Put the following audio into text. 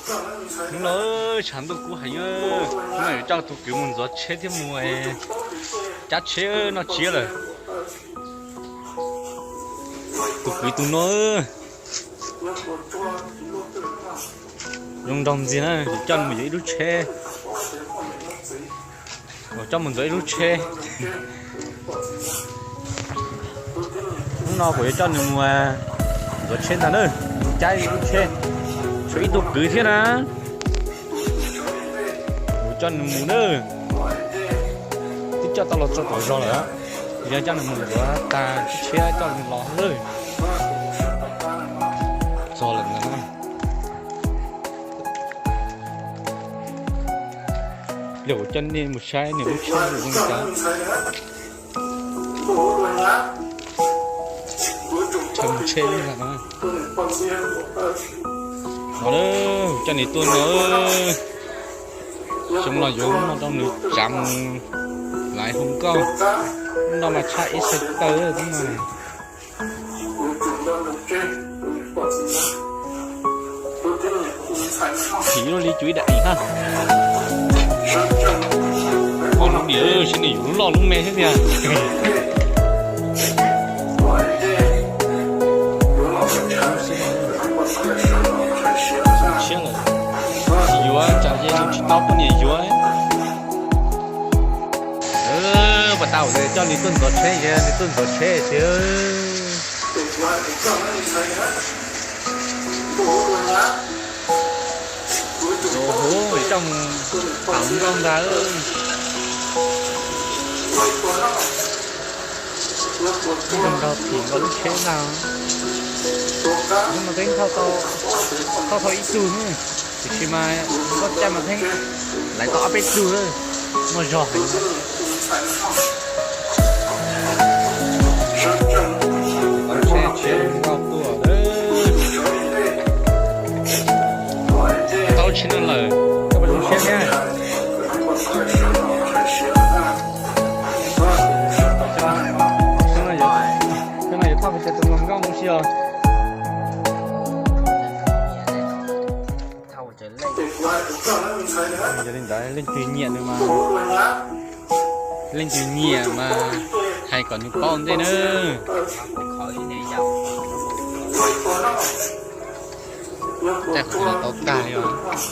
Hnub no tshav ntuj kub heev, hnub no yuav coj tus kwv mus ntxuav tsheb thiab mus cab tsheb noj tsiab lawm. Tus kwv tus no zoo nraug ntxiag na, yuav coj mus yuav ib lub tsheb, coj mus ntxuav ib lub tsheb. Hnub no kuv yuav coj nws mus ntxuav tsheb ntag na, mus cab ib lub tsheb. Tshuav ib tug kwv thiab na, kuv coj nws mus na. Twb coj tau los txog tom zos lawm, yog coj nws mus ntxuav tag tsheb coj nws los lawm. Txog lawm ntag na. Yog kuv coj nej mus saib nws lub tsheb zoo li cas. Tsheb, tsheb li ntag na. No, coj nws tuaj no. Xyoo no yuav lub no rau nws tsav mus laiv hu nkauj. Lub no mas tshaj ib txhais taw xwb no. Phim luaj li cuv ib daim eev hab. Ua lub dim saib nws yuav lub loj lub me thiab tiag. Siab lawm, tsis yuav tsam ces nws tsis tau poj niam yuav. Pas tas coj nws tuaj ntxuav tsheb, nws tuaj ntxuav tsheb tiag. Hu, coj mus tham hluas nkauj ntag. Ib tug nraug phim nkaus lub tsheb ntag. Hnub no twb thauj tau ib tug, tiam sis mas nkauj caj mas pheej laiv tau ob peb tug, muaj zog heev. Tsheb, tsheb nkauj tuaj lawm. Tau tsheb no lawm, koj puas zoo siab thiab? Xyoo no yuav thauj pes tsawg tus hluas nkauj mus si os? Yog li ntawd leej twg nyiam nws mas, leej twg nyiam mas hais kom nws paub ntej na. Tej qhov no tau tag li os.